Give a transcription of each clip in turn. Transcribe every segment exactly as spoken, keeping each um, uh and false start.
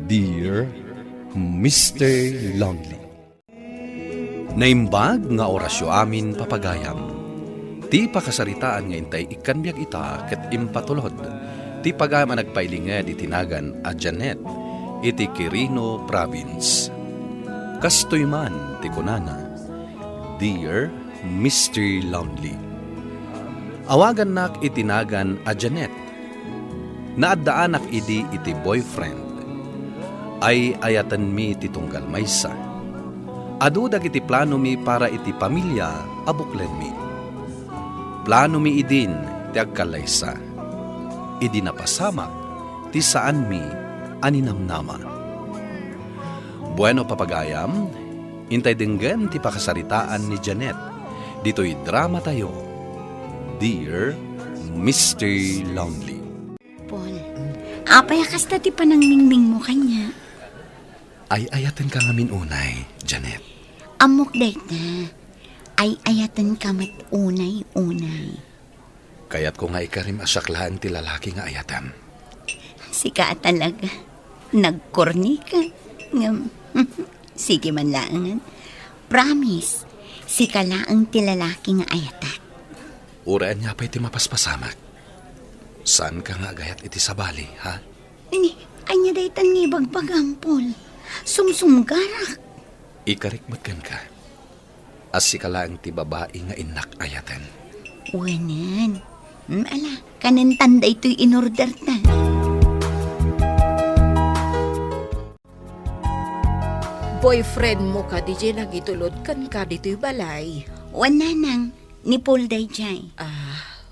Dear Mister Lonely. Naimbag nga orasyo amin, papagayam. Ti pakasaritaan nga intay ikkan biag ita ket impatulod ti pagayam a nagpailinged iti nagan a Janet iti Quirino Province. Kastoy man ti kunana, "Dear Mister Lonely." Awagannak iti nagan a Janet. Naaddaanak idi iti boyfriend. Ay-ayatenmi ti tunggal maysa. Adu dagiti planomi para iti pamilia a buklenmi. Planomi idin ti agkallaysa. Idi napasamak ti saanmi a ninamnama. Bueno, papagayam, intay denggen ti pakasaritaan ni Janet ditoy drama tayo, Dear Mister Lonely. Paul, apay a kasta ti panangmingmingmo kaniak? Ay-ayatenka ngamin unay, Janet. Ammok dayta. Ay-ayatenka met unay-unay. Kayatko nga ikarim a siak laeng ti lalaki nga ayatem. Sika a talaga. Nagkorni ka. Ngem, sige man laengen. Promise, sika laeng ti lalaki nga ayatek. Uray ania pay ti mapaspasamak. Saanka nga agayat iti sabali, ha? Ni, ania daytan nga ibagbagam, Paul? Sumsumgarak. Ikarik met kenka. A sika laeng ti babai nga innak ayaten. Wen. Hmm, ala, kanentan daytoy inorderta. Boyfriendmo kadi diay nangitulod kenka ditoy balay? Wen, nanang, ni Paul daydiay. Ah,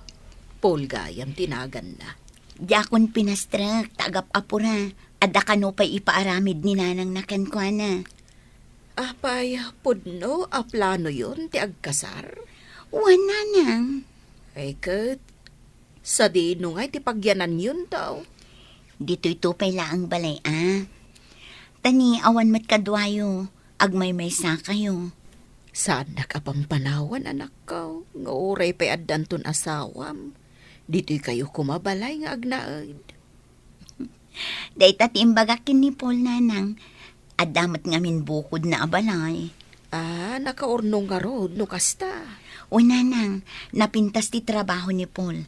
Paul gayam ti naganna. Diakon pinastrek ta agap-apura. Adda kano pay ipaaramid ni nanangna kenkuana. Apay, pudno a planoyon ti agkasar? Wen, nanang. Ay ket, sadino ngay ti pagyananyonto? Ditoyto pay laeng balay a. Ta ni awan met kaduayo, agmaymaysakayo. Saannak a pampanawan, anakko, nga uray pay addanton asawam, ditoykayo koma balay nga agnaed. Dayta ti imbagak ken ni Paul, nanang. Adda met ngamin bukodna a balay. Ah, nakaurnong ngarud no kasta. O, nanang, napintas ti trabaho ni Paul.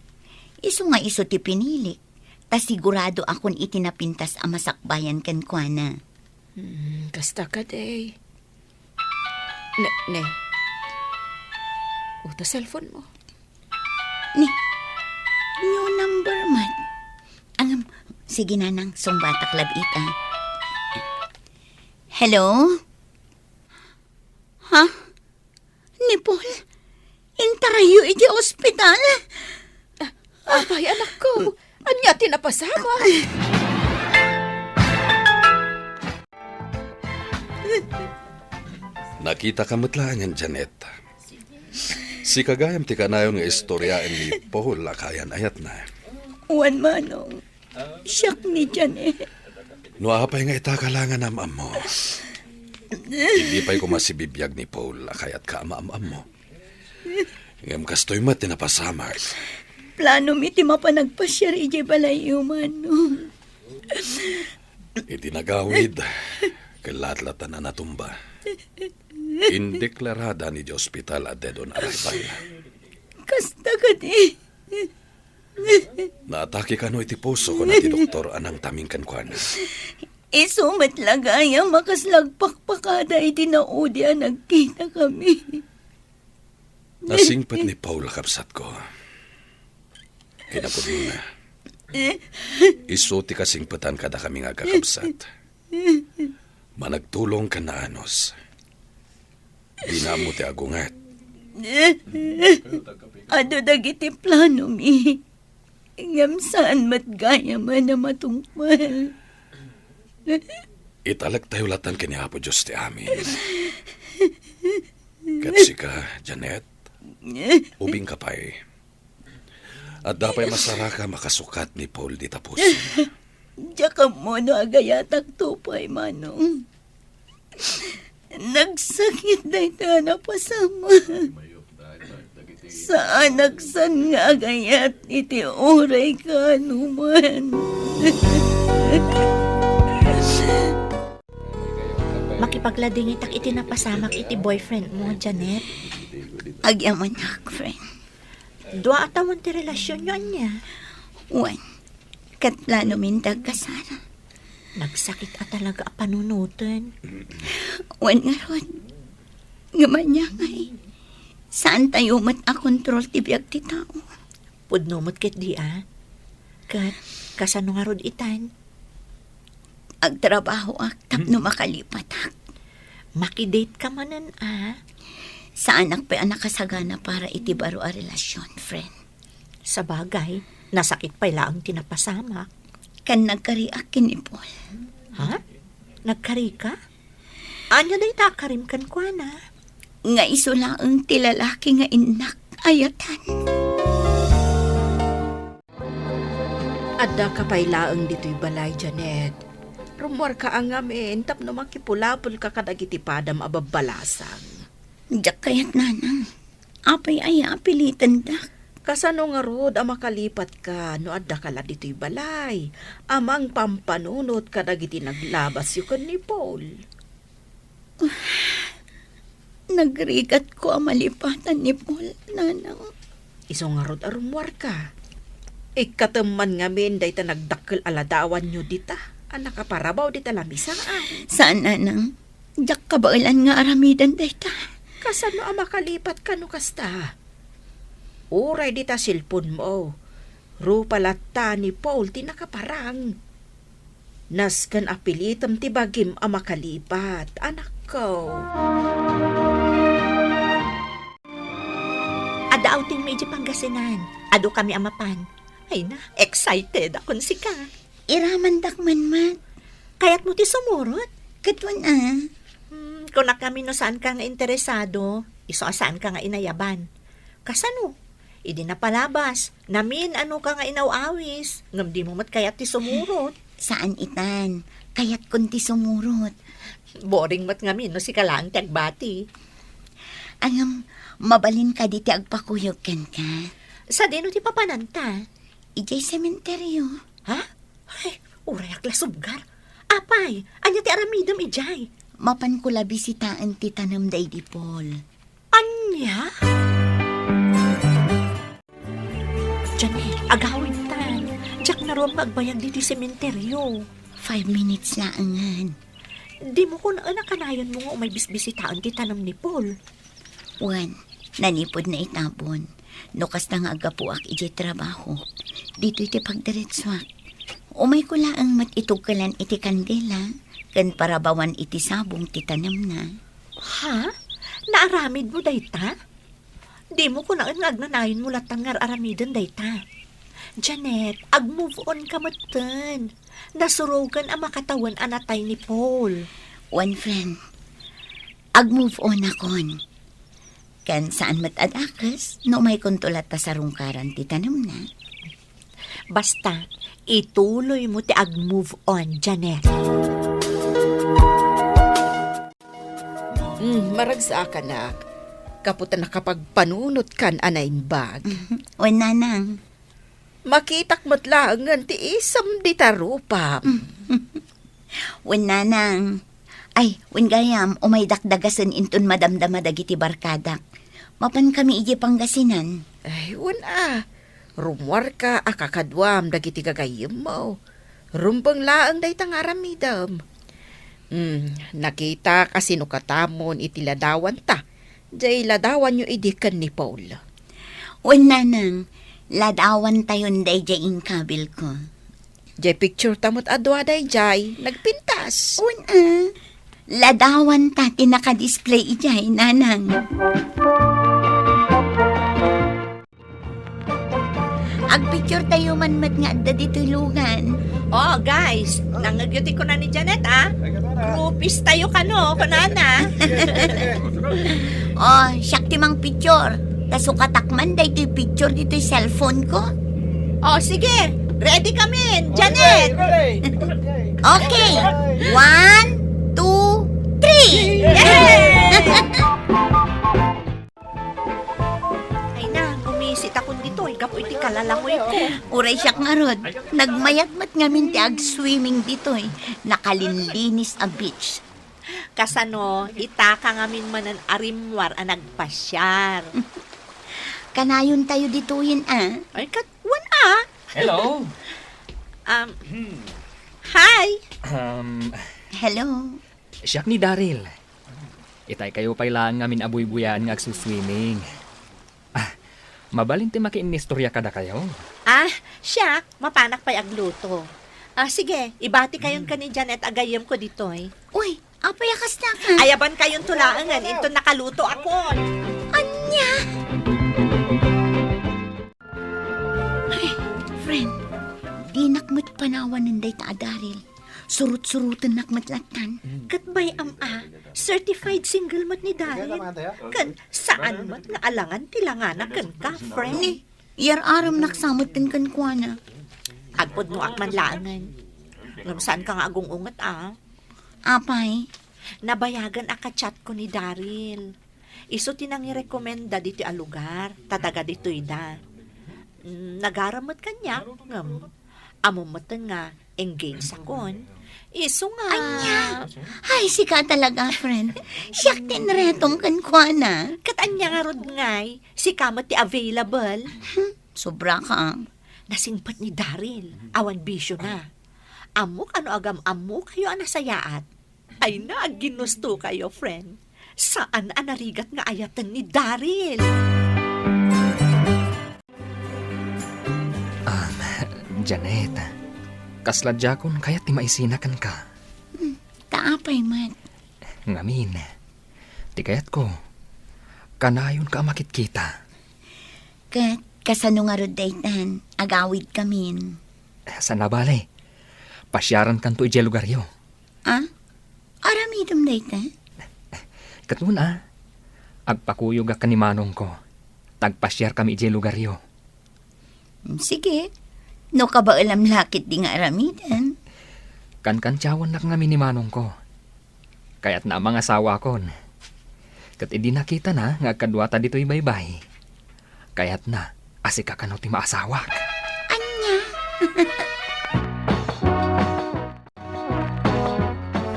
Isu nga isu ti pinilik. Ta siguradoakon iti napintas a masakbayan kenkuana. Hmm, kasta kadi. Ne, ne. O, ta cellphone mo. Ni, new number man. Angam, sige, nanang, sungbatak labi ita. Hello? Ha? Ni Paul? Intarayyo iti ospital? Ah, apay, anakko, ania ti napasamak? Nakitaka met laengen, Janet. Sika gayam ti kanayon nga istoriaen ni Paul a kaayan-ayatna. Wen, manong. Siak ni Janet. No apay nga itaka la nga naam-ammo. Idi pay koma sibibiag ni Paul a kayatka a maam-ammo. Ngem kastoy met ti napasamak. Planomi ti mapan agpasiar idiay balayyo, manong. Iti nagawid, ket latlatan a natumba. Indeklarada idiay ospital a dead on arrival. Kasta kadi. Naatake kano iti puso, kuna ti doktor a nangtaming kenkuana. Isu met la gayam a kasla agpakpakada iti naudi a nagkitakami. Nasingpet ni Paul a kabsatko. Kinapudnona, isu ti kasingpetan kadakami nga agkakabsat. Managtulong ken naanus. Dina ammo ti agunget. Adu dagiti planomi. Ngem saan met gayam a matungpal. Italektayo latta ken ni Apo Dios ti amin. Ket sika, Janet, ubingka pay. Adda pay masarakam a kasukat ni Paul dita puso. Diak ammo no agayatakto pay, manong. Nagsakit dayta a napasamak. Saanak san nga agayat iti uray kaanoman. Pagladingitak iti napasamak iti boyfriend mo, Janet. Agyamanak, friend. Dua a tawen ti relasionyo, ania? Wen, ket planomin ti agkasara. Nagsakit a talaga a panunoten. Wen ngarud, ngem ania ngay, saan tayo met a kontrol ti biag ti tao. Pudno met ketdi a. Ket kasano ngarud itan? Agtrabahoak tapno makalipatak. Makidate ka manen a? Saanak pay a nakasagana para iti baro a relasyon, friend. Sabagay, nasakit pay laeng ti napasamak. Ken nagkariak ken ni Paul. Ha? Nagkari ka? Ania dayta a karim kenkuana? Nga isu laeng ti lalaki nga innak ayatan. Adda ka pay laeng ditoy balay, Janet. Rummuarka a ngamin tapno makipulapolka kadagiti padam a babbalasang. Diak kayat, nanang. Apay aya a pilitandak? Kasano ngarud a makalipatka no addaka la ditoy balay a mangpampanunot kadagiti naglabasyo ken ni Paul? Nagrigatko a malipatan ni Paul, nanang. Isu ngarud a rummuarka. Ikkatem man ngamin dayta nagdakkel a ladawanyo dita a nakaparabaw dita lamisaan. Saan, nanang. Diak kabaelan nga aramiden dayta. Kasano a makalipatka no kasta? Uray dita cellphone mo, rupa latta ni Paul ti nakaparang. Nasken a pilitem ti bagim a makalipat, anakko. Adda outing mi idiay Pangasinan. Adu kami a mapan. Ay na, excited akon sika. Iramandak man met. Kayatmo ti sumurot? Ket wen a. Hmm, kunak ngamin no saan ka nga interesado, isu a saan ka nga inayaban. Kasano? Idi napalabas, namin-ano ka nga inaw-awis, ngem dimo met kayat ti sumurot. Saan itan, kayatkon ti sumurot. Boring met ngamin no sika laeng ti agbati. Ngem, mabalin kadi ti agpakuyog kenka? Sadino ti papananta? Idiay sementeryo. Ha? Ay, urayak la subgar. Apay, ania ti aramidem idiay? Mapanko la bisitaen ti tanem da idi Paul. Ania? Janet, agawidtan. Diak naruam nga agbayag ditoy sementeryo. Five minutes laengen. Dimo kunaen a kanayonmo nga umay bisbisitaen ti tanem ni Paul? Wen, nanipud naitabon. No kasta nga aggapuak idiay trabaho, ditoy ti pagdiretsuak. Umayko laeng met itugkelan iti kandela ken parabawan iti sabong ti tanemna. Ha? Naaramidmo dayta? Dimo kunaen nga agnanayonmo latta nga ar-aramiden dayta. Janet, ag-move on ka metten. Nasurogan a makatawen a natay ni Paul. Wen, friend, ag-move on akon. Ken saan met a dakes no umaykonto latta sarungkaran ti tanemna. Basta, ituloymo ti ag-move on, Janet. Hmm, maragsakanak. Gapu ta nakapagpanunotkan a naimbag. Wen, nanang. Makitak met laengen ti isem dita rupam. Wen, nanang. Ay, wen gayam, umaydak dagasen inton madamdama dagiti barkadak. Mapankami idiay Pangasinan. Ay, wen a. Rummuarka a kakaduam dagiti gagayyemmo. Rumbeng laeng dayta nga aramidem. Hmm, nakitak a sinukatamon iti ladawanta. Jay ladawanyo idi ken ni Paul. Wen, nanang, ladawantayon dayjay inkabilko. Jay picture ta met a dua dayjay nagpintas. Wen a, ladawanta ti nakadisplay idiay, nanang. Agpicture tayo man met nga adda ditoy lugan. Oh, guys, nangngegyo ti kuna ni Janet, ah? Groupies tayo kano, kunana. Oh, siak ti mangpicture. Ta sukatak man daytoy picture ditoy cellphone ko. Oh, sige. Ready kami, Janet. Okay. One, two, three. Yay! Ay na, gumisit akon ditoy, gapu iti kalalangoyko. Uray siak ngarud, nagmayat met ngamin ti ag-swimming ditoy. Nakalinlinis a beach. Kasano, itaka ngamin manen a rimmuar a nagpasiar. Kanayon tayo ditoyen, a? Ay, ket wen, a? Hello. Um, hi. Um, Hello. Siak ni Daryl. Itay kayo pay laeng ngamin a buybuyaen nga agsuswimming. Ah, mabalin ti makiinnistorya kadakayo? Ah, siak, mapanak pay agluto. Ah, sige, ibati kayon ken ni Janet a gayyemko ditoy. Uy, apay a kasta ka? Ayaban kayon to laengen, inton nakaluto akon. Ania? Ay, friend, dinak met panawanen dayta a Daryl. Surut-surutennak met lattan. Ket bay-am a, certified single met ni Daryl. Ken saan met nga alangan ti langana kenka, friend. Ni, yar-aremnak sa metten kenkuana. Agpudnoak man laengen. Ngem saanka nga agung-unget, a? Apay? Nabayagen a ka-chatko ni Daryl. Isu ti nangirekomenda ditoy a lugar, ta daga ditoyda. Mm, nagaram met kaniak, ngem ammom metten nga engaged akon. Isu nga. Ania? Ay, sika talaga, friend. Siak ti inretom kenkuana. Ket ania ngarud ngay, sika met ti available? Hmm, sobra ka. Nasingpet ni Daryl, awan bisiona. Ammok a no agam-ammokayo a nasayaat. Ay na, agginustokayo, friend. Saan a narigat nga ayaten ni Daryl. Um, Janet, kasla diakon kayat ti maisina kenka. Hmm, ta apay met? Ngamin, ti kayatko, kanayonka a makitkita. Ket kasano ngarud daytan? Agawidkamin. Saan a bale. Pasiarankanto idiay lugaryo. A? Aramidem dayta? Ket wen a, agpakuyogak ken ni manongko. Tagpasiarkami idiay lugaryo. Sige, no kabaelam la ketdi nga aramiden. Kankantiawennak ngamin ni manongko. Kayatna a mangasawakon. Ket idi nakitana nga agkaduata ditoy baybay, kayatna a sika kano ti maasawak. Ania?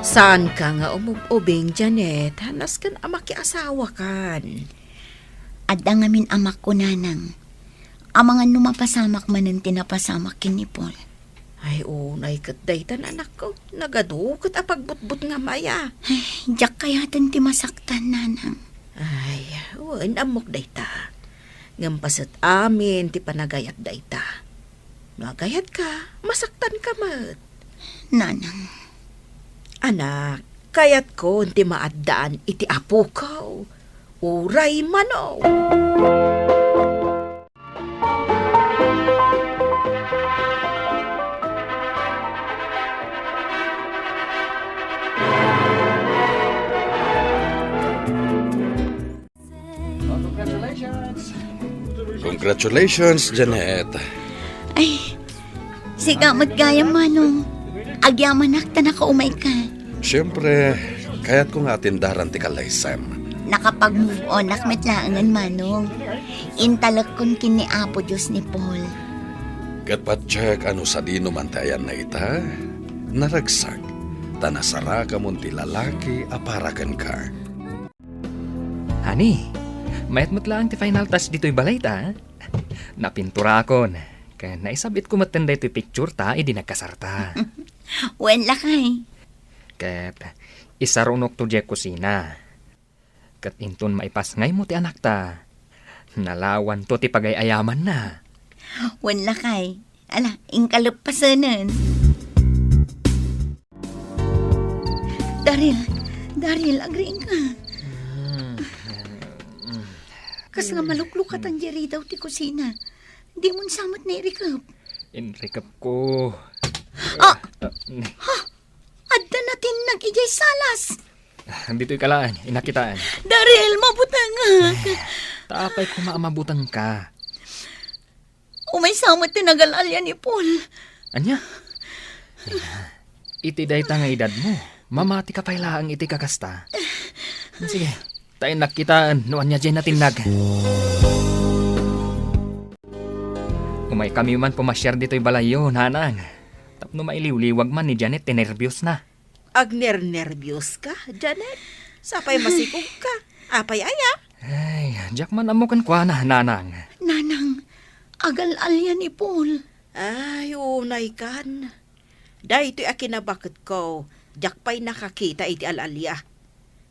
Saanka nga umub-ubing, Janet, nasken a makiasawakan. Adda ngamin amakko, nanang. Amangan no mapasamak manen ti napasamak ken ni Paul. Ay, unay ket daytan, anakko. Nagadu ket a pagbutbutngam aya. Ay, diak kayaten ti masaktan, nanang. Ay, wen, ammok dayta. Ngem paset amin ti panagayat dayta. No agayatka, masaktanka met. Nanang. Anak, kayatkon ti maaddaan iti apoko. Uray mano. Congratulations, Janet. Ay, sika met gayam, manong. Agyamanak ta nakaumayka. Siyempre, kayatko nga atindaran ti kallaysem. Nakapag-move onak met laengen, manong. Intalekkon ken ni Apo Dios ni Paul. Ket patiek a no sadino man ti ayanna ita, naragsak, ta nasarakamon ti lalaki a para kenka. Honey, mayat met laeng ti final touch ditoy balay ta. Napinturakon, ken naisab-itko metten daytoy picture ta idi nagkasarta. Wen, lakay. Ket isarunokto diay kusina. Ket inton maipasngaymo ti anakta, nalawanto ti pagay-ayamanna. Wen, lakay. Ala, inka leppasen. Daryl, Daryl, agriingka. Kas nga maluklukatan diay ridaw ti kusina. Dimon sa met nairikep. Inrikepko. Ah! Ah, ni- Ha? Adda natinnag idiay salas. Ah, ditoy ka laeng, inakitaen. Daryl, mabutengak. Ta apay koma a mabutengka? Umaysa met ti nagal-alia ni Paul. Ania? Ina, iti dayta nga edadmo, mamati ka pay laeng iti kakasta. Sige, ta innak kitaen no ania diay natinnag. Umaykami man pumasiar ditoy balayyo, nanang. Tapno mailiwliwag man ni Janet ti nerbiosna. Agnernerbios ka, Janet? Sapay masikog ka. Apay aya? Ay, diak man ammo kenkuana, Nanang. Nanang, agal-alia ni Paul. Ay, unay kan. Daytoy a kinabaketko, diak pay nakakita iti al-alia.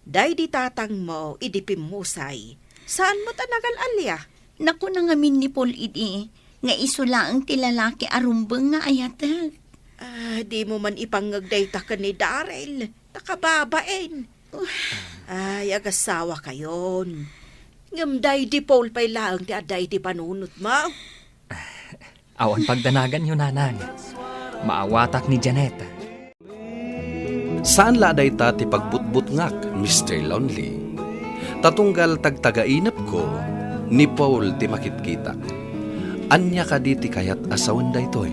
Daydi tatangmo idi pimmusay, saan met a nagal-alia? Nakuna ngamin ni Paul idi nga isu laeng ti lalaki a rumbeng nga ayatek. Ah, dimo man ipangngeg dayta ken ni Daryl, ta kababain. Ay, agasawakayon. Ngem daydi Paul pay laeng ti adda iti panunotmo. Awan pagdanaganyo, Nanang. Maawatak ni Janet. Saan la a dayta ti pagbutbutngak, Mister Lonely. Ta tunggal tagtagainepko, ni Paul ti makitkitak. Ania kadi ti kayat a sawen daytoy?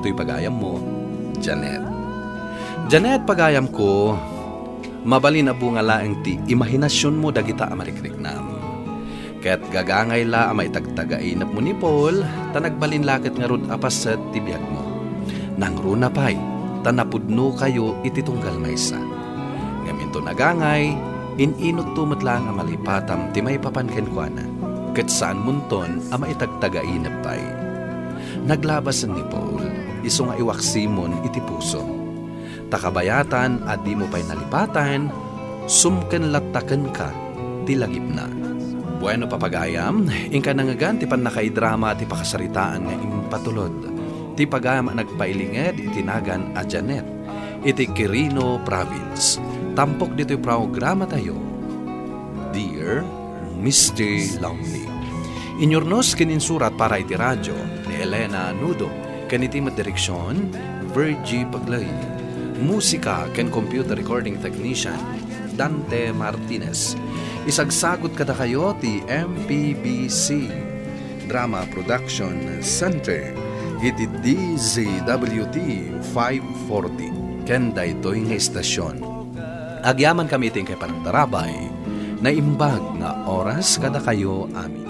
Toy pagayammo, Janet. Janet, pagayamko, mabalin a bunga laeng ti imahinasionmo dagita a marikriknam. Ket gagangay la a maitagtagainepmo ni Paul, ta nagbalin la ket ngarud a paset ti biagmo. Nangruna pay, ta napudnokayo iti tunggal maysa. Ngem inton agangay, in-inutto met laeng a malipatam ti maipapan kenkuana, ket saanmonton a maitagtagainep pay. Naglabasen ni Paul, isu nga iwaksimon iti pusom. Ta kabayatan a dimo pay nalipatan, sumken latta kenka ti lagipna. Bueno, papagayam, inka nangngegan ti pannakaidrama ti pakasaritaan nga impatulod ti pagayam a nagpailinged iti nagan a Janet iti Quirino Province. Tampok ditoy programatayo, Dear Mister Lonely. Inyurnos ken insurat para iti radio ni Elena Nudo, ken iti met direksion, Virgie Bagley. Musika ken computer recording technician, Dante Martinez. Isagsagut kadakayo ti M P B C Drama Production Center iti D Z W T five forty ken daytoy nga istasyon. Agyamankami iti inkay panagtarabay. Naimbag nga oras kadakayo amin.